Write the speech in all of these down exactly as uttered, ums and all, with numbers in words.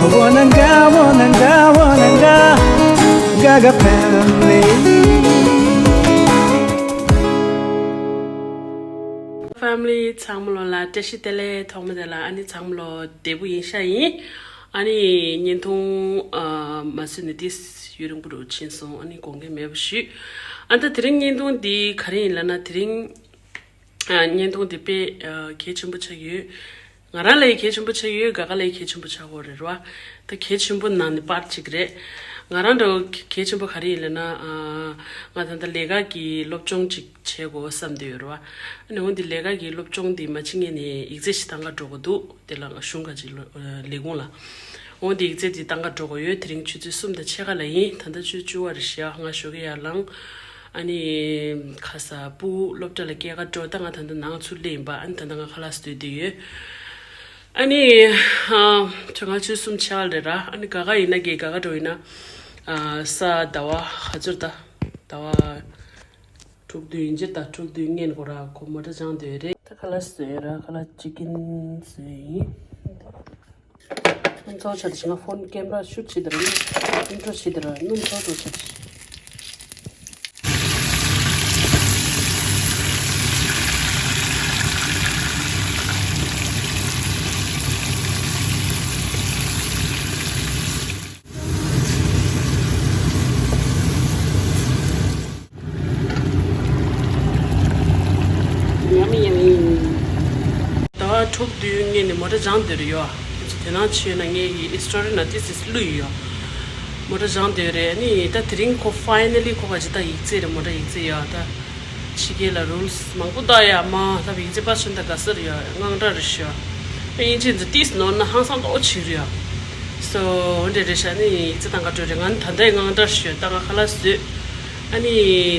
Wananga, wananga, wananga, Gaga family. Family ཚང་མ་ལོ་ལ་བཀྲ་ཤིས་བདེ་ལེགས། ཐོག་མ་དེ་ལ་ཨ་ནི་ཚང་མ་ལོ་བདེ་པོ་ཡིན་ཤག་ཡིན། ཨ་ནི་བརྙན་ཐུང་ཨ་མ་བཟོས་ནས་ཏིས་ཡུན་རིང་པོ་རུ་ཕྱིན་སོང་། ཨ་ནི་དགོངས་འགལ་མེད་པ་ཞུས། ཨ་ད་དེ་རིང་བརྙན་ཐུང་འདི་ག་རེ་ཡིན་ལབ་ན། དེ་རིང་ཨ་བརྙན་ཐུང་འདི་དཔེ་ཨ་གལ་ཆེན་པོ་ཆགས་ཡོད། ང་རང་ལ་ཡི་གལ་ཆེན་པོ་ཆགས་ཡོད། ག་ག་ལ་ཡི་གལ་ཆེན་པོ་ཆགས་ཡོད་རེད་བ། ད་གལ་ཆེན་པོ་ནང་ནས་པར་གཅིག་རེད། ང་རང་འདྲ་བོ་གལ་ཆེན་པོ་ག་རེ་ཡིན་ལབ་ན། ཨ་ང་ད་ལྟ་ལས་ཀ་གི་སློབ་སྦྱོང་ཅིག་བྱེད་དགོས་བསམ་བསྡད་ཡོད་རེད་བ། ཨ་ནི་འོ་འདི་ལས་ཀ་གི་སློབ་སྦྱོང་འདི་མ་བྱེད་སྔོན་ནས་ཡིག་ཚད་ཞིག་བཏང་ག་འགྲོ་དགོས་འདུག་དེ་ལ་ང་གཞུང་ག་ཅིག་ལོ་ཨ་ལས་ཁུངས་ལ། འོ་འདི་ཡིག་ཚད་འདི་བཏང་ག་འགྲོ་དགོས་ཡོད། དེ་རིང་ཆུ་ཚོད་གསུམ་དང་ཕྱེད་ཀ་ལ་ཡིན། ད་ལྟ་ཆུ་ཚོད་བཅུ་པ་རེད་ཤག་ང་ཞོགས་ཀས་ཡར་ལངས། ཨ་ནི་ཁ་ས་སྤུ་གུ་སློབ་གྲྭ་ལ་སྐྱེལ་ག་འགྲོ། ད་ང་ད་ལྟ་ནང་ཚུར་སླེབས་ཡིན་པ། ཨ་ནི་ད་ལྟ་ང་ཁ་ལག་ཟ་སྡོད་ཡོད། ཨ་ནི་ཨ་ཆུ་ཚོད་ལྔ་ཆུ་ཚོད་གསུམ་ཕྱེད་ཀ་རེད་ར། ཨ་ནི་ག་ག་ཡིན་ན་གི་ག་ག་འགྲོ་ཡིན་ན། ཨ་ས་ཟླ་བ་ག་ཚོད་ད། ཟླ་བ་དྲུག་བདུན་ཡིན་ཕྱིར་ད། དྲུག་བདུན་སྔོན་ཁོ་ར་ཁོ་མོ་ཊ་སྦྱངས་སྡོད་རེད། ད་ཁ་ལག་བཟོས་ར། ཁ་ལག་ཅི་ཀིན་བཟོས་ཡིན། སྣུམ་ཚོགས་ཆ་དེ་ང་ཕོན་ཀེམ་ར་ཤུ་ཆི་དེ་ར་ནི་ཨིན་ཊྲོ་ཆི་དེ་ར་སྣུམ་ཚོགས་ཚོགས་ཆ་དེ། ཉམས་ཡང་ཡིན། ཟླ་བ་དྲུག་བདུན་སྔོན་ནས་མོ་ཊ་སྦྱངས་བསྡད་ཡོད། དེ་ནང་ཆོས་ན་ངས་ཀྱི་ཨིས་ཊོ་རི་ན་ཏིས་ཏིས་བླུགས་ཡོད། མོ་ཊ་སྦྱངས་བསྡད་རེད། ནི་ད་དེ་རིང་ཁོ་ཕའི་ན་ལི་ཁོ་ག་ཅི་ད་ཡིག་ཚད་རེད། མོ་ཊ་ཡིག་ཚད་ཡོད་ད། ཕྱི་རྒྱལ་ལ་རུལ་སི་མང་པོ་བཏགས་ཡ་མ་ད་ཡིག་ཚད་པ་ཆེན་ད་ག་ས་རེད་ཡ། དངངས་སྐྲག་རེད་ཤག་དབྱིན་ཇི་འདི་ཏིས་ནོར་ན་ཧང་སང་ཏོག་ཆིག་རེད་ཡ། སོ་འོ་འདྲ་རེད་ཤག་ནི་ཡིག་ཚད་བཏང་ག་འགྲོ་རེད། ང་ནི་ད་ལྟ་དངངས་སྐྲག་ཤོད་ད། ང་ཁ་ལག་བཟོས། ཨ་ནི་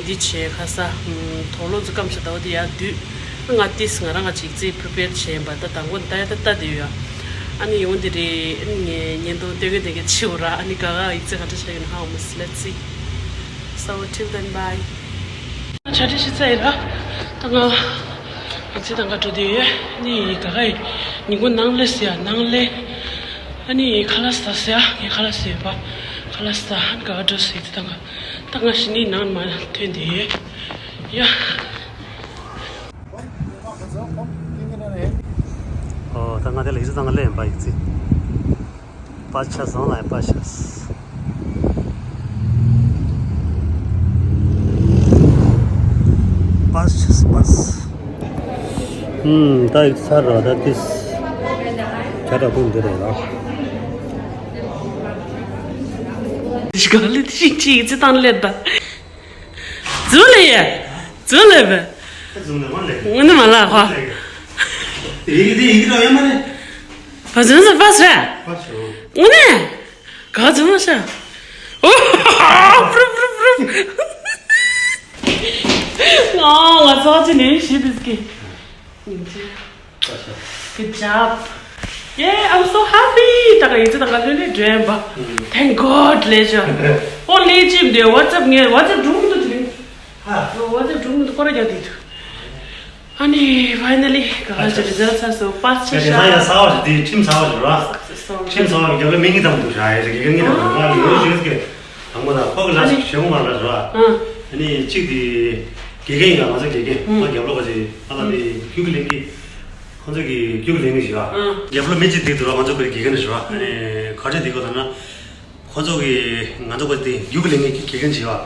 འདི་བྱས་ཁ་ས་དོག་ལོ་ཚོ་སྐམ་ཤ་ད་བ་དེ་ཡར་བསྡུས། ང་ཏིས་ང་རང་ང་ཅིག་ཡིག་ཚད་པི་རི་པེར་བྱས་ཡིན་པ། ད་དང་པོ་ད་ཡ་ད་ལྟ་དེ་ཡོད་ཨ། ནི་འོ་འདི་རེད། ཨ་ནི་ངས་བརྙན་ཐུང་སྟོན་གི་སྟོན་གི་ཕྱི་བོ་ར། ཨ་ནི་ག་ག་ཡིག་ཚད་ག་འདྲ་ཆགས་ཡོད་ན་ཧ་གོ་མ་སི། Let's see. So till then, bye. ང་ཆ་འདྲི་ཤི་ཚ་ཡི་ར། ད་ང་ཡིག་ཚད་བཏང་ག་འགྲོ་དུས་ཡོད། ནི་ག་ག་ཡི་ཉིན་གུང་ནང་ལས་སི་ཡ་ནང་ལས། ཨ་ནི་ཁ་ལག་ཟ་སི་ཡ། ངས་ཁ་ལག་ཟོས་པ། ཁ་ལག་ཟ། ཨ་ནི་ག་ག་འགྲོ་སི་ཡིག་ཚད་བཏང་ག་ད་ང་ཞི་ནི་ནང་མ་ཐོན་དུས་ཡོད་ཡ། ཨོ་ད་ང་དེ་ལ་ཡིག་ཚད་བཏང་ག་སླེབས་ཡིན་པ། ཡིག་ཚད་པ་ཆ་བཟང་ལ་ཡིན་པ་ཤ། པ་ཤ་པ་ཤ། ཨུམ་ད་ཡིག་ཚར་ར། ད་ཏིས་ཇ་དྲག་པོ་འདི་རེད་ལ། ཅི་ག་ལ་ཏི་ཅི་ཡིག་ཚད་བཏང་སླེབས་ད། ཛུ་ལེ་ཡ། ཛུ་ལེ་བེ། ངོ་ནི་མ་ལ་ཧ། ཡིག་དེ་ཡིག་ར་ཡ་མ་རེད། བ་ཛུ་ནི་བ་སྲ། ངོ་ནི། ག་ཛུ་མ་ཤ། ཨོ། པྲུ་པྲུ་པྲུ། ང་ང་ཚོ་ཅི་ནས་ཤི་དིས་ཀི། Good job. Yeah, I'm so happy. ད་ག་ཡིན་ཙི་ད་ག་ལྷོད་ལྷོད་འགྲོ་ཡིན་པ། Thank God ལས་ཅོ། ཨོ་ལས་ཅིབ་འདི་WhatsApp ངས་WhatsApp སྒྲུང་མི་འདུག་དེ་རིང་། ཧ། WhatsApp སྒྲུང་མི་འདུག་སྐོར་རྒྱག་དེ་འདུག་ཨ་ནི་finally ག་ག་ཅི་result ཚར་སོང་། པ་ཆ་ཤ། ཡ་ས་བ་ཞིག་དེ་ཁྲིམས་ས་བ་ཞིག་ར། ཁྲིམས་ས་བ་རྒྱབ་ལ་མི་གཉིས་དང་འདུག་ཤ། ཡ་ཞིག་དགེ་རྒན་གཉིས་དང་འདུག་ང་ཡོད་ཞིག་གི། དང་པོ་ད་ཁོ་གི་ལ་ཞིག་ཞེ་མོ་མ་ར་ར། ཨ་ནི་གཅིག་དེ་དགེ་རྒན་ཡིན་ལ། ང་ཚོ་དགེ་རྒན་ང་རྒྱབ་ལོགས་པ་ཅིག་ཨ་ལ་དེ་རྒྱུགས་ཀྱི་ལེན་གི། ཁོང་ཚོ་གི་རྒྱུགས་ཀྱི་ལེན་གི་ཞིག་ཨ། རྒྱབ་ལོགས་མི་གཅིག་དེ་འདུག་ར། ང་ཚོ་གི་དགེ་རྒན་ཞིག་ཨ། ཨ་ནི་ག་རེ་དེ་གོ་ལ་ན། ཁོ་ཚོ་གི་ང་ཚོ་གི་དེ་རྒྱུགས་ཀྱི་ལེན་གི་དགེ་རྒན་ཞིག་ཨ།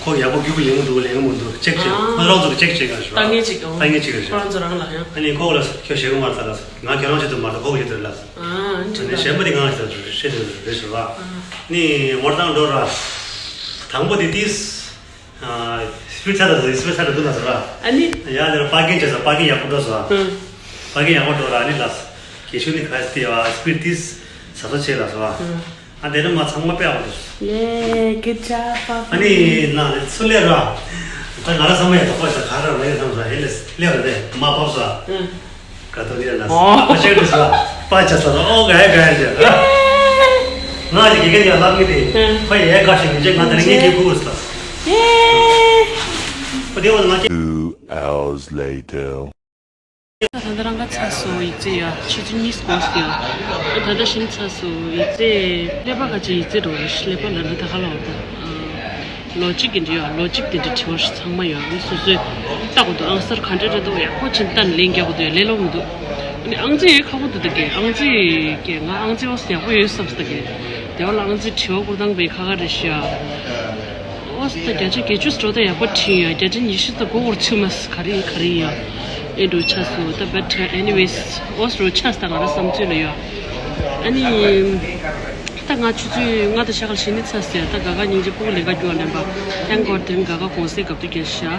ཁོ་ཡག་པོ་རྒྱུགས་ཀྱི་ལེན་གི་འདུག་ལེན་གི་མི་འདུག་ཅེག་བྱེད། ཨ། ཁོ་རང་ཚོ་གི་ཅེག་བྱེད་ག་ཞིག་ཨ། ལྟ་ངན་ཅིག་ཨ། ལྟ་ངན་ཅིག་ཞིག་ཨ། ཁོ་རང་ཚོ་རང་ལ་ཡང་། ཨ་ནི་ཁོ་གི་ལ་ཁྱོད་ཞེ་གི་མ་ར་ཚ་ལ། ང་ཁྱོད་རང་ཆེད་དུ་མ་ར་ཁོ་གི་ཆེད་དུ་ལ། ཨ། ཨ་ནི་གཞན་པ་དེ་ང་ལ་ཆེད་དུ་རེད་ཟེར་བ། ནི་ཝར་དང་འགྲོ་ར། དང་པོ་དེ་ཏིས། ཨ། སི་པིཌ་ཚ་དང་སི་པིཌ་ཚ་དང་འདུག་ལ་ཟེར་བ། ཨ་ནི། ཡ་དེར་པར་ཀིང་བྱས་སོང་། པར་ཀིང་ཡག་པོ་འགྲོ་སོང་། ཨ། པར་ཀིང་ཡག་པོ་འགྲོ་ར། ཨ་ནི་ལ། གལ་ཤུལ་ནི་ག་ཏི་ཡ་སི་པིཌ་ཏིས་ཟ་སོ་ཆེ་ལ་ཟེར་བ། ཨ། ཨ་དེ་ནི་མ་ཚང་མ་དཔེ་ཡག་པོ་འདུག་ཡེ། Good job, Papa. ཨ་ནི་ན་ཚུར་སླེབས་ར། ད་ང་ར་བསམ་བློ་ཡག་ཐོག་པ་ཞིག་ག་ར་ར་ཡོད་བསམ་སོང་། ཨེ་ལས་སླེབས་ར་དེ་མ་བབས་སོང་། ཨ། ག་ཏོ་ལི་ཡ་ལ། ཨོ། ཨ་ཤེས་རེད་ཟེར། པ་ཆ་ས་ལ། ཨོ་ག་ཡ་ག་ཡ་ཟེར། ང་ཅིག་དགེ་རྒན་ཡ་ལབ་ངེས་ཏེ། ཨ། ཁོ་ཡ་དགའ་ཞིག་མི་བྱེད། ང་དེ་རིང་ངས་ཀྱི་ཁུག་ས། ཡེ། ཁོ་དེ་བ་ང་ཅིག Two hours later. ད་ལྟ་རང་ག་ཚ་སོ་ཡིག་ཚད་ཡ་ཆུ་ཚོད་གཉིས་སྐོར་ཡ། ད་ལྟ་ཞིམ་ཚ་སོ་ཡིག་ཚད་ཀླད་པ་ག་ཅི་ཡིག་ཚད་འགྲོ་རེད། ཀླད་པ་ལ་ནི་ད་ག་ལ་འོ་ད། ལོ་གཅིག་གི་འདྲི་ཡ་ལོ་གཅིག་དེ་འདྲི་དྲི་བ་ཞིག་ཚང་མ་ཡོད། ཨ་ནི་སོ་སོས་ལྟ་དགོས་འདུག་ཨང་སར་ག་འདྲ་རེད་འདུག་ཡག་པོ་ཕྱིན་ལྟ་ནས་ལན་རྒྱག་དགོས་འདུག་ལས་སླ་མི་འདུག་ཨ་ནི་ཨང་རྩིས་ཡོད་ཁག་པོ་འདུག་ད་གི་ཨང་རྩིས་ཀྱི་ང་ཨང་རྩིས་འོ་ཡག་པོ་ཡོད་བསམ་སོང་། ད་གི་དེ་བ་ལ་ཨང་རྩིས་དྲི་བ་བསྐུར་སྟངས་པའི་ཁ་ཁ་རེད་ཤག་ཨོ་སི་ད་བརྒྱ་ཆ་བརྒྱད་ཅུ་སྤྲོ་ད་ཡག་པོ་བྲིས་ཡ། བརྒྱ་ཆ་ཉི་ཤུ་ད་མགོ་སྐོར་ཚུད་མ་སི་ག་རེ་ཡིན་ག་རེ་ཡིན་ཡ། ཨེ་འགྲོ་ཆ་སོ་ད། But anyways, ཨོ་སི་རོ་ཆ་ས་ད་ང་ར་བསམ་ཚུལ་ལ་ཡོད། ཨ་ནི། ད་ང་ཆུ་ཚོད་ལྔ་དང་ཤ་ཁར་ཞི་ནི་ཚ་ཟེར། ད་ག་ག་སྙིང་རྗེ་སྤུ་གུ་ལས་ཀ་རྒྱུགས་ལེན་པ། Thank God དེ་རིང་ག་ག་གུང་སེང་སྐབས་དུས་རྒྱལ་ཤག་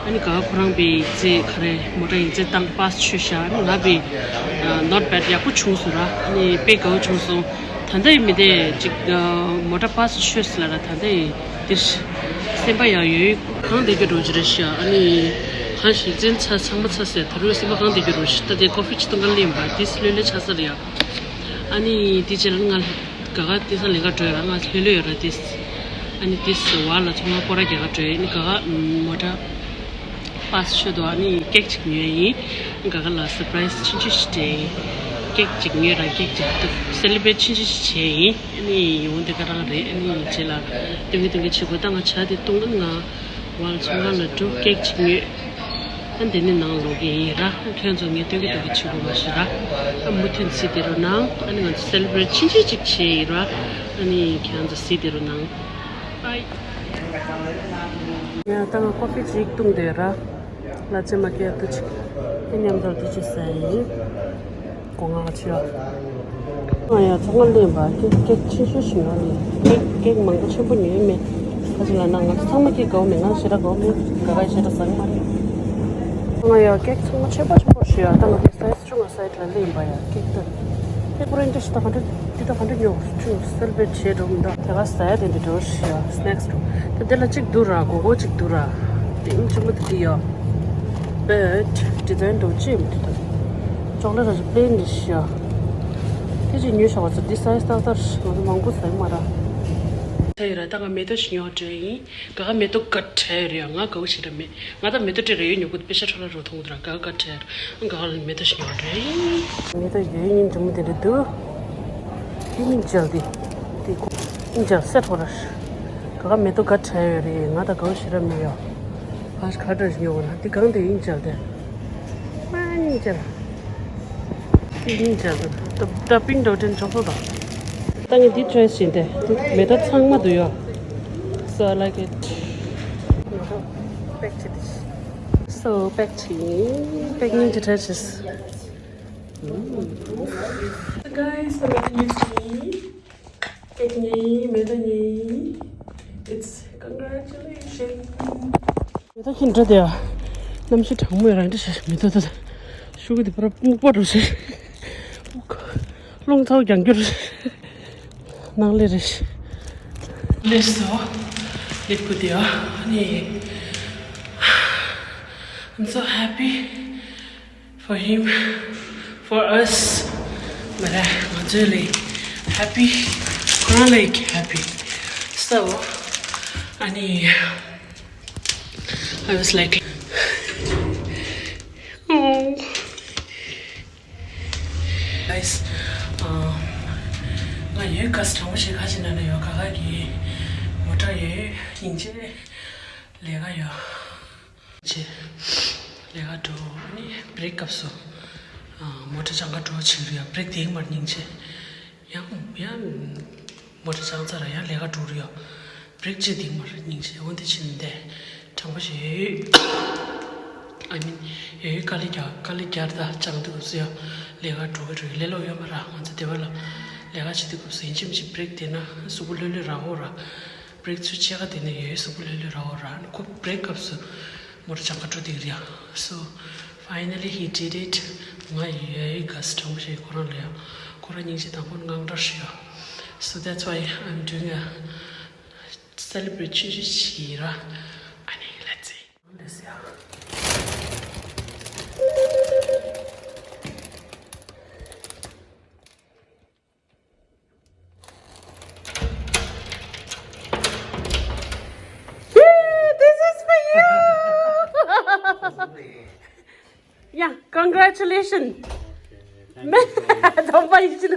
ཨ་ནི་ག་ག་ཁོ་རང་པའི་རྩེད་ག་རེ་མོ་ཊ་ཡིན་རྩེད་བཏང་པཱས་ཆོད་ཤག་ཨ་ནི་ང་པའི་not bad ཡག་པོ་བྱུང་སོང་ར། ཨ་ནི་དཔེ་དགའ་བོ་བྱུང་སོང་། ད་ལྟ་ཡི་མི་དེ་ཅིག་མོ་ཊ་པཱས་ཆོད་སོང་ལ་ར། ད་ལྟ་ཡི་འདིར་སེམས་པ་ཡང་ཡོད་གང་བསྡད་རྒྱུ་འགྲོ་རྒྱུ་རེད་ཤག་ཨ་ནི་གང་ཞིག་འཛིན་ཚ་ཚང་མ་ཚ་ཟེར། ད་རུང་སེམས་པ་གང་བསྡད་རྒྱུ་འགྲོ་ཤག་ད་དེ་ཀོ་ཧྥི་ཆུ་དང་ག་ལེན་པ་དེ་ལྷོད་ལྷོད་ཆགས་ས་རེད་ཡ། ཨ་ནི་དེ་རྗེས་ལ་ང་ག་ག་དེ་སང་ལས་ཀ་འགྲོ་ཡ་ར། ང་ལྷོད་ལྷོད་ཡོད་ར་དེ། ཨ་ནི་དེ་བ་ལ་ཚོང་ང་སྐོར་ར་རྒྱག་ག་འགྲོ་ཡ། ཨ་ནི་ག་ག་མོ་ཊ་པཱས་ཆོད་དོ། ཨ་ནི་ཀེག་ཅིག་ཉོས་ཡིན། ག་ག་ལ་སར་པ་རའི་སི་ཆུང་ཆུང་ཞིག་སྤྲད་ཡིན། ཀེག་ཅིག་ཉོས་ར་ཀེག་ཅིག་ཏུ་སེ་ལི་བྲེ་ཊི་ཆུང་ཆུང་ཞིག་བྱས་ཡིན། ཨ་ནི་ཡོང་དེ་ག་རང་རེད། ཨ་ནི་རྗེས་ལ་སྟོན་གི་སྟོན་གི་བྱེད་དགོས། ད་ང་ཇ་དེ་བཏུང་། ཨ་ནི་ང་བ་ལ་ཚོང་ཁང་ལ་འགྲོ། ཀེག་ཅིག་ཉོས། ཨ་འདི་ནི་ནང་ལོག་གི་ཡིན་ར། ཁྱོད་ཚོ་ངས་སྟོན་གི་སྟོན་གི་བྱེད་དགོས་མ་ཤེས་ར། ཨ་མུ་མཐུད་གཟིགས་བསྡད་རོགས་གནང་། ཨ་ནི་ང་ཚོ་སེ་ལི་བྲེ་ཊི་ཆུང་ཆུང་ཅིག་བྱས་ཡིན་ར། ཨ་ནི་ཁྱེད་ཚོ་གཟིགས་བསྡད་རོགས་གནང་། Bye. ཡ་ད་ང་ཀོ་ཧྥི་ཅིག་བཏུང་བསྡད་ར། ལ་ཅེ་མ་ཀེ་ཏུ་ཅིག་དེ་མཉམ་དུ་དུ་ཅིག་ཟ་ཡིན། སྒོ་ང་ཆུ་ཡ། ང་ཡ་ཚང་མ་ལེན་པ་ཀེག་ཀེག་ཆེ་ཤོས་ཤིག་ང་ལེན། ཀེག་ཀེག་མང་པོ་ཆེན་པོ་ཉོས་མེད། ཁ་ཅིག་ལ་ན་ང་ཚོ་ཚང་མ་ཀེག་དགའ་བོ་མེད། ང་ཞེ་དྲག་དགའ་བོ་མེད། ག་ག་ཞེ་དྲག་ཟ་གི་མ་རེད། ང་ཡ་ཀེག་ཚང་མ་ཆེན་པོ་ཆེན་པོ་ཞིག་ཡ། ད་ང་ཚོ་སའི་ཛི་ཆུང་བ་སའི་ཛི་ལ་ལེན་པ་ཡ་ཀེག་ད། ཀེག་པོ་རེ་འདྲ་ཞིག་ད་ག་འདྲ་འདི་ད་ག་འདྲ་ཉོ་ཆུང་སེ་ལི་བྲེ་ཊི་བྱེད་འགྲོ་མི་འདུག་དེ་ག་ཟ་ཡ་དེ་འདི་འགྲོ་ཞིག་ཡ་སི་ནེག་སི་འགྲོ། ད་འདི་ལ་གཅིག་འདུག་ར། སྒོར་སྒོར་གཅིག་འདུག་ར། དེ་ཨིན་ཆི་མོ་དེ་དེ་ཡ། བེད་ཌི་ཛའིན་འགྲོ་ཅི་མི་འདུག་ད། ཅོག་ལེ་ར་ཅིག་པི་ལེན་འདི་ཞིག་ཡ། དེ་ཅིག་ཉོས་ཤག་པ་ཚོ་འདི་སའི་ཛི་ཏག་ཏག་ང་ཚོ་མང་པོ་ཟ་གི་མ་ར། ད་ཡོད་ར། ད་ང་མེ་ཏོག་ཞིག་ཉོ་འགྲོ་ཡིན། ག་ག་མེ་ཏོག་ག་བྲལ་རེད་ཡ། ང་དགའ་བོ་ཞེ་དྲག་མེད། ང་ད་མེ་ཏོག་སྤྲད་རེ་ཡོད་ཉོ་གི་པེ་ཤ་ཁྲོ་ལ་རོ་མཐོང་གི་འདུག་ར། ག་ག་བྲལ་ར། ག་ག་ལ་མེ་ཏོག་ཞིག་ཉོ་འགྲོ་ཡིན། མེ་ཏོག་ཡོད་ཉིན་འགྲོ་མི་དེ་འདྲ་འདུག་དེ་སྙིང་རྗེ་དེ། དེ་སྙིང་རྗེ་སེ་ཁྲོ་ར། ག་ག་མེ་ཏོག་ག་བྲལ་ཡོད་རེད། ང་ད་དགའ་བོ་ཞེ་དྲག་མེད་ཡ། ཕ་ཤ་ཁ་བྲལ་ཞིག་ཉོ་གི་ན་དེ་གང་དེ་སྙིང་རྗེ་དེ། མ་སྙིང་རྗེ། དེ་སྙིང་རྗེ་དེ། ད་པིང་འདྲ་དེ་ཆོག་སོ་ད། ད་ངས་འདི་ཊ་རའི་བྱས་ཏེ། འདི་མེ་ཏོག་ཚང་མ་འདུག་ཡོད། So I like it. So pack ཆེ། Pack ཉིན་གྱི་ཊ་རའི་བྱས། Guys, the new tea. Pack ཉིན་མེ་ཏོག་ཉིན། It's congratulations. མེ་ཏོག་ཁྱེད་འདྲ་དེ་ཡ། གནམ་གཤིས་གྲང་མོ་ཡ་རང་འདྲ་ཞིག་མེ་ཏོག་ད། ཤུ་གུ་དེ་པར་སྨུག་པ་འགྲོ་ཞིག་རླུང་ཚ་བོ་རྒྱང་རྒྱུ་རེད། ནང་ལས་རེད། ལས་སོ། ལས་ཀུ་དེ་ཨ་ནི། I'm so happy for him, for us. But I was really happy, really happy. So, ཨ་ནི། I was like, oh. Guys, um, ང་ཡོད་ག་སི་དྲང་པོ་ཞིག་ཁ་ཅིག་ན་ན་ཡོད་ག་ག་གི་མོ་ཊ་ཡོད་སྙིང་རྗེ་ལས་ཀ་ཡོད་ཅེ་ལས་ཀ་འགྲོ་ནི་བྷི་རེག་སྐབས་སུ་མོ་ཊ་སྦྱང་ག་འགྲོ་བྱེད་རེད་ཡ། བྷི་རེག་དེ་མར་སྙིང་རྗེ་ཡང་ཡང་། མོ་ཊ་སྦྱངས་ཚར་ཡང་ལས་ཀ་འགྲོ་རེད་ཡ། བྷི་རེག་གཅིག་སྟེང་མར་སྙིང་རྗེ། འོ་འདི་ཕྱིན་ཏེ་དྲང་པོ་ཞིག་ཡོད། I mean ཡོད་དཀའ་ལས་རྒྱག་དཀའ་ལས་རྒྱག་ད་སྦྱང་དུས་སྐབས་སུ་ཡ་ལས་ཀ་འགྲོ་གི་འགྲོ་གི་ལས་སླ་པོ་ཡོད་མ་རེད། ང་ཚོ་སྡེ་བ་ལ་ལས་ཀ་བྱེད་དུས་སྐབས་སུ་ཡིན་གཅིག་མིན་གཅིག་བྷི་རེག་དེ་ན་གཟུགས་པོ་ལྷོད་ལྷོད་ར་འོ་ར། བྷི་རེག་ཚུར་ཕྱེད་ཀ་དེ་ནས་ཡོད་གཟུགས་པོ་ལྷོད་ལྷོད་ར་འོ་ར། ཁོ་བྷི་རེག་སྐབས་སུ་མོ་ཊ་སྦྱང་ག་འགྲོ་བསྡད་ཀྱི་རེད་ཡ། So finally he did it. ང་ཡོད་ག་སི་དྲང་པོ་ཞིག་ཁོ་རང་ལ་ཡ། ཁོ་རང་སྙིང་རྗེ་དང་པོ་དངངས་སྐྲག་ཞིག་ཡོད། So that's why I'm doing a celebrate ཆུང་ཆུང་ཞིག་ཡིན་ར། ཨ་ནི་let's see. Let's see. This is for you. Yeah, go. Congratulations. མེ་དམ་པ་ཡིན་ཕྱིན་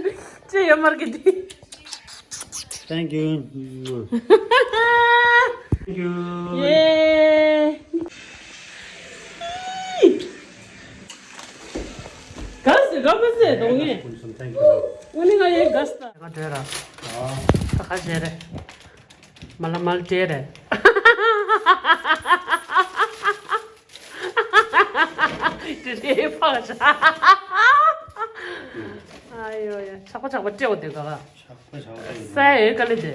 ཅི་ཡོད་མར་གི་དེ། Thank you. Thank you. ཡེ། ག་ཟེ་ག་མ་ཟེ་དོང་ངེ། Thank you. ངོ་ནི་ང་ཡེ་ག་སྟ་ང་འདྲེ་ར། ད་ག་ཞེ་རེ། མ་ལ་མ་ལ་འདྲེ་རེ། དེ་རེད་ཕག་ཤ། ཨ་ཡོ་ཡ། ཆག་པ་ཆག་པ་སྤྲེའུ་དེ་ག་ག་ཆག་པ་ཆག་པ་སྤྲེའུ། ས་ཡ་ཡོད་ག་ལེ་དེ།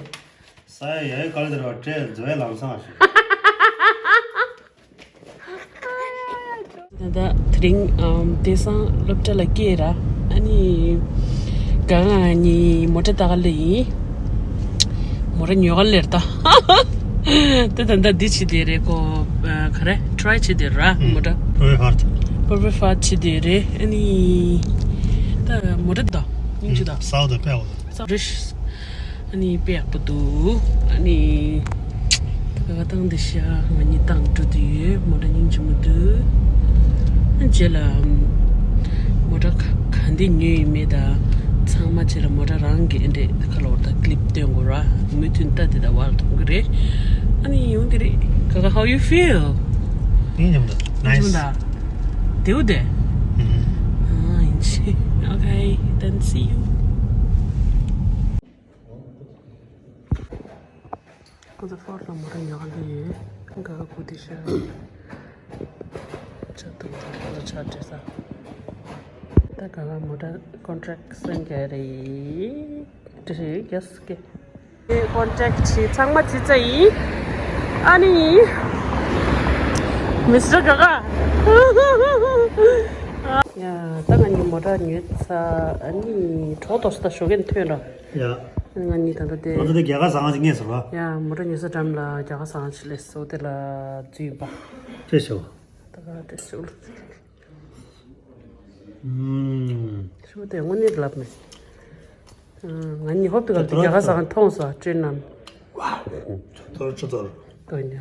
ས་ཡ་ཡོད་ག་ལེ་དེ་ར་བ་སྤྲེའུ་འཛོལ་ལམ་སང་ཞིག་ད་ལྟ་དེ་རིང་ཨམ་དེང་སང་སློབ་གྲྭ་ལ་སྐྱེལ་ར། ཨ་ནི་ག་ང་གཉིས་མོ་ཊ་ལྟ་ག་ལེ་ཡིན། མོ་ཊ་ཉོ་ག་ལེ་ར་ད། དེ་ད་ལྟ་འདི་བྱེད་དེ་རེད་ཁོ། ཨ་ག་རེ་ཊི་རའི་བྱེད་དེ་ར་མོ་ཊ། Private part. Private part བྱེད་དེ་རེད། ཨ་ནི་ད་མོ་ཊ་ད་སྙིང་རྗེ་ད། སའོ་ད་པེ་འོ་ད། ཨ་ནི་དཔེ་ཡག་པོ་འདུག་ཨ་ནི་ད་ག་ག་བཏང་འདི་ཤ་ང་གཉིས་བཏང་འགྲོ་དུས་ཡོད། མོ་ཊ་སྙིང་རྗེ་མོ་འདུག་ཨ་རྗེས་ལ་མོ་ཊ་ག་ག་འདི་ཉོས་ཡིན་མེད་ད་ཚང་མ་རྗེས་ལ་མོ་ཊ་རང་གི་ཨེ་འདྲས་ཁ་ལོར་ད་ཀི་ལིབ་སྟོན་དགོས་ར། མུ་མཐུད་ལྟ་དེ་ད་བར་མཐོང་གི་རེད། ཨ་ནི་ཡོང་གི་རེད། ག་ག how you feel? ཡིན་ཉམས་ད་ཉམས་ད་nice. དེའུ་དེ། ཨ་ཡིན་ཤི། Okay, then see you. ཁོ་ཚོ་ཧྥོར་ལ་མོ་ཊ་ཉོ་ག་འདི་ཡོད། ག་ག་སྐུ་དེ་ཤ་ཆ་ཐུག་ཐུག་ཁོ་ཚོ་ཆ་བྲེ་ས། ད་ག་ག་མོ་ཊ་ཀོན་ཊེག་སེན་ག་རེད། དེ་རེད་ག་སྐད། ཀོན་ཊེག་བྱས་ཚང་མ་བྱས་ཚར་ཡིན། ཨ་ནི། མི་སི་ཊར་ག་ག་ཡ། ད་ང་གཉིས་མོ་ཊ་ཉོས་ཚར། ཨ་ནི་གྲོགས་དོ་སི་ད་ཞོགས་ཀས་ཐོན་ར། ཡ། ང་གཉིས་ད་ལྟ་དེ། ང་ཚོ་དེ་རྒྱ་གར་ཟ་ཁང་ཅིག་རྙེད་སོང་ར། ཡ་མོ་ཊ་ཉོས་ས་འགྲམ་ལ་རྒྱ་གར་ཟ་ཁང་ཅིག་སླེབས་སོང་། དེ་ལ་འཛུལ་ཡིན་པ། བཀྲ་ཤིས་པ། ད་ག་བཀྲ་ཤིས་པ། ཨུམ། ཤུ་དེ་དངོས་གནས་ལབ་མེད། ང་གཉིས་ཧོབ་ཏེ་ག་ལ་རྒྱ་གར་ཟ་ཁང་མཐོང་སོང་། ཀྲེན་ནམ། ཆུ་ཐོར་ཆུ་ཐོར། དོ་ཉ།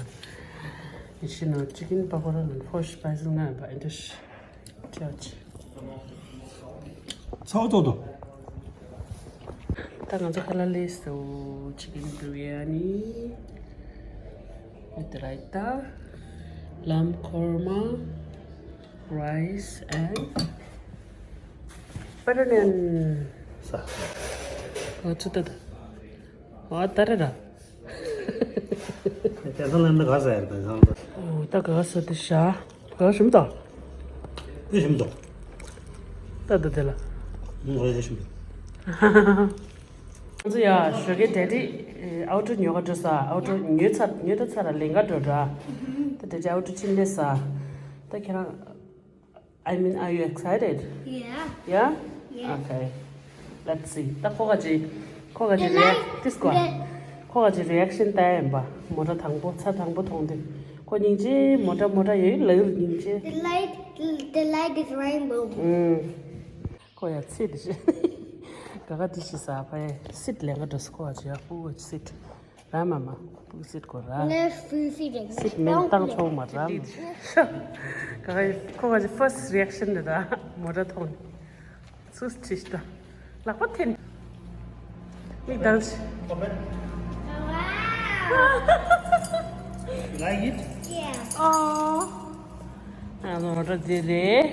ཡིན་ཤི་ནོ་ཅི་ཀིན་པ་ཀོ་ར་ནང་ཕོ་ཤི་པའི་སི་ང་ཡིན་པ་ཨེ་འདྲ་ཤི། ཅོ་ཅི། ཚའོ་ཏོ་ཏོ། ད་ང་ཚོ་ཁ་ལག་ལས་སོ། ཅི་ཀིན་བི་རི་ཡ་ནི། with raita, lamb korma, rice and butter naan. ས། ཨོ་ཚོ་ད་ད། ཨོ་ད་རེ་ར། དེང་སང་ལ་འདི་ག་ཟེར་དེང་སང་ལ། ཨོ་ད་ག་ཟེར་དེ་ཤ། ག་ཞིམ་ད། དེ་ཞིམ་ད། ད་ད་དེ་ལ། ཨུ་ཨོ་དེ་ཞིམ་ད། ང་ཚོ་ཡ་ཞོགས་ཀས་ཌེ་ཌི་ཨའུ་ཊར་ཉོ་ག་འགྲོ་ས། ཨའུ་ཊར་ཉོས་ཚར་ཉོས་ད་ཚར་ར་ལེན་ག་འགྲོ་ར། ད་ཌེ་ཌི་ཨའུ་ཊར་ཕྱིན་སླེབས་ས། ད་ཁྱེད་རང་། I mean, are you excited? Yeah. Yeah? Yeah. Okay. Let's see. ད་ཁོ་ག་ཅི། ཁོ་ག་ཅི། The རེ་ཨེག་ཊི། light། ཏིས་ཀོ། The ཁོ་ག་ཅི་རེ་ཨེག་ཤན་ལྟ་ཡིན་པ། མོ་ཊ་དང་པོ་ཚ་དང་པོ་མཐོང་དུས། ཁོ་སྙིང་རྗེ། མོ་ཊ་མོ་ཊ་ཡོད་ལ་ཡོད་སྙིང་རྗེ། The light, the light is rainbow. ཨུམ། ཁོ་ཡ་ཚེ་འདི་ཤི། ག་ག་འདི་ཤི་ས་ཕ་ཡ་སིཊ་ལེན་ག་འགྲོ་ས། ཁོ་ག་ཅི་ཡ་ཕུ་ག་ཅི་སིཊ། ར་མ་མ། ཕུག་སིད་གོ་ར། Let's freeze it. སིད་མེན་བཏང་ཆོག་མ་ར་མ། ག་ག་ཁོ་ག་ཅི་first reaction རེད་ད། མོ་ཊ་མཐོང་ནས། སུས་ཁྲིད་ད། ལག་པ་འཐེན། མིག་གདངས། Like it? Yeah. ཨོ། ང་ཚོ་མོ་ཊ་འདི་རེད།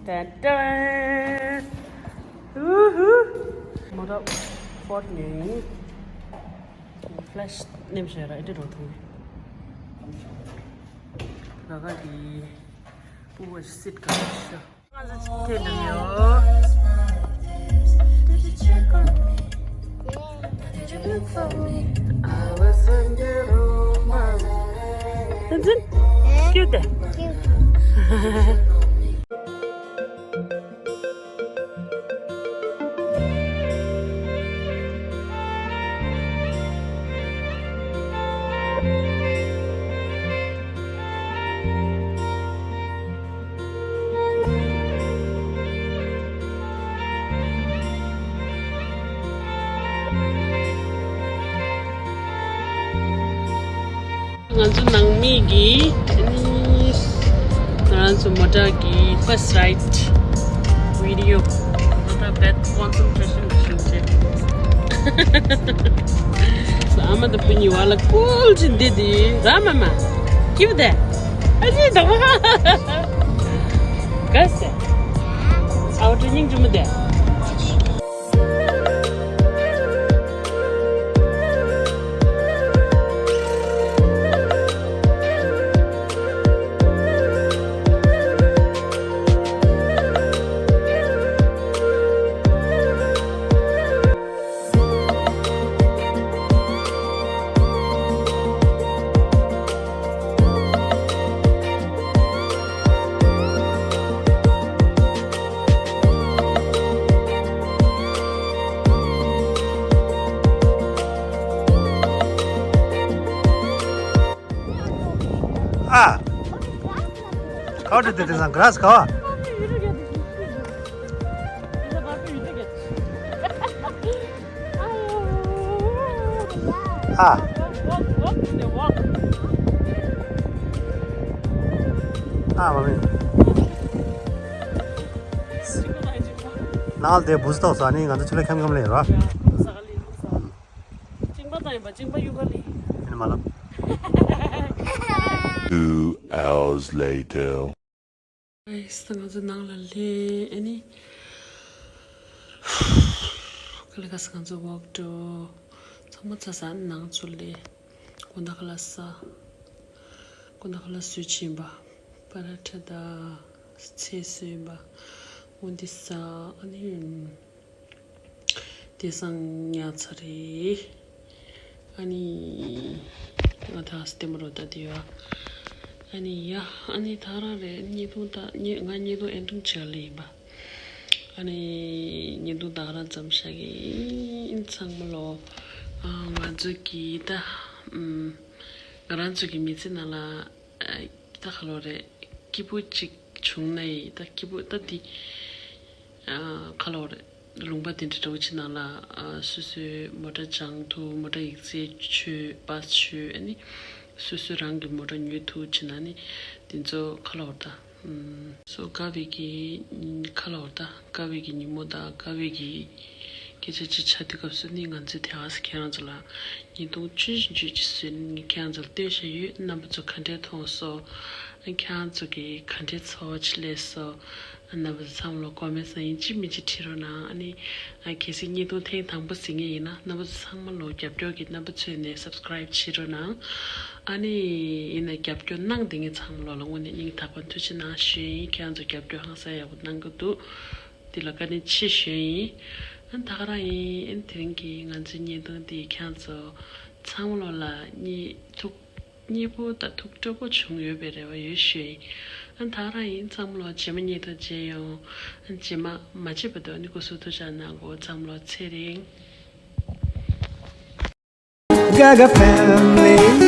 ཏན་ཏན། ཨུ་ཧུ། མོ་ཊ་ཕོར་ཌི་ཉོས་ཡིན། ཕ་ལེ་ཤི་ནེམ་ཤེས་ར་ཨེ་ཏི་རོ་ཐུང་། ག་ག་གི་པུ་བ་སིད་ག་ཤ། ང་ཚོ་ཁྱེད་འདྲ་ཡོད། ཏན་ཏན། ཀྱུ་ཏེ། ང་ཚོ་ནང་མི་གི་ང་རང་ཚོ་མོ་ཊ་གི་first ride། Video. What a bad concentration. ཨ་མ་དང་བུ་གཉིས་བར་ལ་ཀུལ་གྱིས་འདི་དེ་ར་མ་མ། Give that. ཨ་ཅེ་དང་མ། ག་ཟེ། ཨའོ་ཏྲ་སྙིང་རྗེ་མོ་དེ། ཨ། ཁ་བ་དེ་དེ་དེང་སང་ག་ར་ཟེ་ཁ་བ། ཨ། ཨ་མ་མི། ནང་ལ་དེ་བུ་སྟོག་ས་ནི་ང་ཚོ་ཆུ་ལ་ཁམ་ཁམ་ལས་ར། གཅིན་པ་དང་ཡིན་པ་གཅིན་པ་གཡུག་ག་ལི། ཡིན་མ་ལབ། Two hours later. Guys, ད་ང་ཚོ་ནང་ལ་སླེབས་ཨ་ནི། ག་ལེ་ག་ས་ང་ཚོ་ཝོག་འགྲོ། ཚང་མ་ཚ་ས་ནང་ཚུར་སླེབས། དགོང་དག་ཁ་ལག་ཟ། དགོང་དག་ཁ་ལག་བཟོས་ཕྱིན་པ། པ་ར་ཐ་དང་ཚལ་བཟོས་པ། འོ་འདི་ཟ་ཨ་ནི། དེང་སང་ཉལ་ཚར་རེད། ཨ་ནི། ང་ད་སྟེ་མ་རོ་ད་དེ་ཡོད། ཨ་ནི་ཡ་ཨ་ནི་ད་རང་རེད་བརྙན་ཐུང་ད་ང་བརྙན་ཐུང་ཨེ་འདུང་བྱས་ལེ་ཡིན་པ། ཨ་ནི་བརྙན་ཐུང་ད་ག་རང་ཙམ་བཞག་གི་ཡིན་ཚང་མ་ལོ། ང་ཚོ་གི་ད་ང་རང་ཚོ་གི་མི་ཚེ་ནང་ལ། ད་ག་ལོ་རེད། སྐྱིད་པོ་ཅིག་བྱུང་ན་ཡི་ད་སྐྱིད་པོ་ད་འདི། ག་ལོ་རེད། ལུང་པ་དེ་འདྲ་འདྲ་བོ་ཅིག་ནང་ལ་སོ་སོའི་མོ་ཊ་སྦྱང་ཐུབ། མོ་ཊ་ཡིག་ཚད་ཆོད་པཱ་སི་ཆོད་ཨ་ནི། སོ་སོ་རང་གི་མོ་ཊ་ཉོ་ཐུབ་བྱས་ན་ནི་དེ་ཚོ་ག་ལོ་རེད་ད། སོ་དགའ་བའི་གི་ཁ་ལོ་ད་དགའ་བའི་གི་ཉིན་མོ་དང་དགའ་བའི་གི་སྐད་ཆ་ཅིག་ཆགས་དུས་སྐབས་སུ་ནི་ང་ཚོས་དེ་ཨ་ཁྱེད་རང་ཚོ་ལ་བརྙན་ཐུང་ཆུང་ཆུང་ཅིག་བཟོས་ནས་ཁྱེད་རང་ཚོ་ལ་སྟོན་བཞིན་ཡོད། རྣམ་པ་ཚོ་ག་འདྲས་མཐོང་སོང་། ཁྱེད་རང་ཚོ་གི་ག་འདྲས་ཚོར་བ་ཅིག་སླེབས་སོང་། རྣམ་པ་ཚོ་ཚང་མ་ལ་ཀོ་མེན་སང་ཡིན་གཅིག་མིན་གཅིག་བྲིས་རོགས་གནང་། ཨ་ནི་གལ་སྲིད་བརྙན་ཐུང་ཐེངས་དང་པོ་གཟིགས་མཁན་ཡིན་ན་རྣམ་པ་ཚོ་ཚང་མ་ལ་རྒྱབ་སྐྱོར་གི་རྣམ་པ་ཚོས་ནས་སབ་སི་ཀ་རའིབ་བྱེད་རོགས་གནང་། ཨ་ནི་ཡིན་ན་རྒྱབ་སྐྱོར་གནང་བསྡད་མཁན་ཚང་མ་ལོ་ལ་དངོས་གནས་སྙིང་ཐག་པ་ཐུགས་རྗེ་གནང་ཞུ་ཡིན། ཁྱེད་རང་ཚོ་རྒྱབ་སྐྱོར་ཧང་སང་ཡག་པོ་གནང་གི་འདུག་འདི་ལ་བཀའ་དྲིན་ཆེ་ཞུ་ཡིན། ཨ་ནི་ད་ག་རང་ཡིན། ཨ་ནི་དེ་རིང་གི་ང་ཚོའི་བརྙན་ཐུང་འདི་ཁྱེད་རང་ཚོ་ཚང་མ་ལོ་ལ་སྙིང་ཐུགས་སྙིང་པོ་དང་ཐུགས་སྤྲོ་པོ་བྱུང་ཡོད་པའི་རེ་བ་ཡོད་ཞུ་ཡིན། ཨ་ནི་ད་ག་རང་ཡིན། ཚང་མ་ལོ་རྗེས་མ་བརྙན་ཐུང་མཇལ་ཡོང་། ཨ་ནི་རྗེས་མ་མ་བརྗེད་པ་འདུག་ཨ་ནི་སྐུ་གཟུགས་ཐུགས་ཅག་གནང་གོ་ཚང་མ་ལོ་ཚེ་རིང་། Gaga family.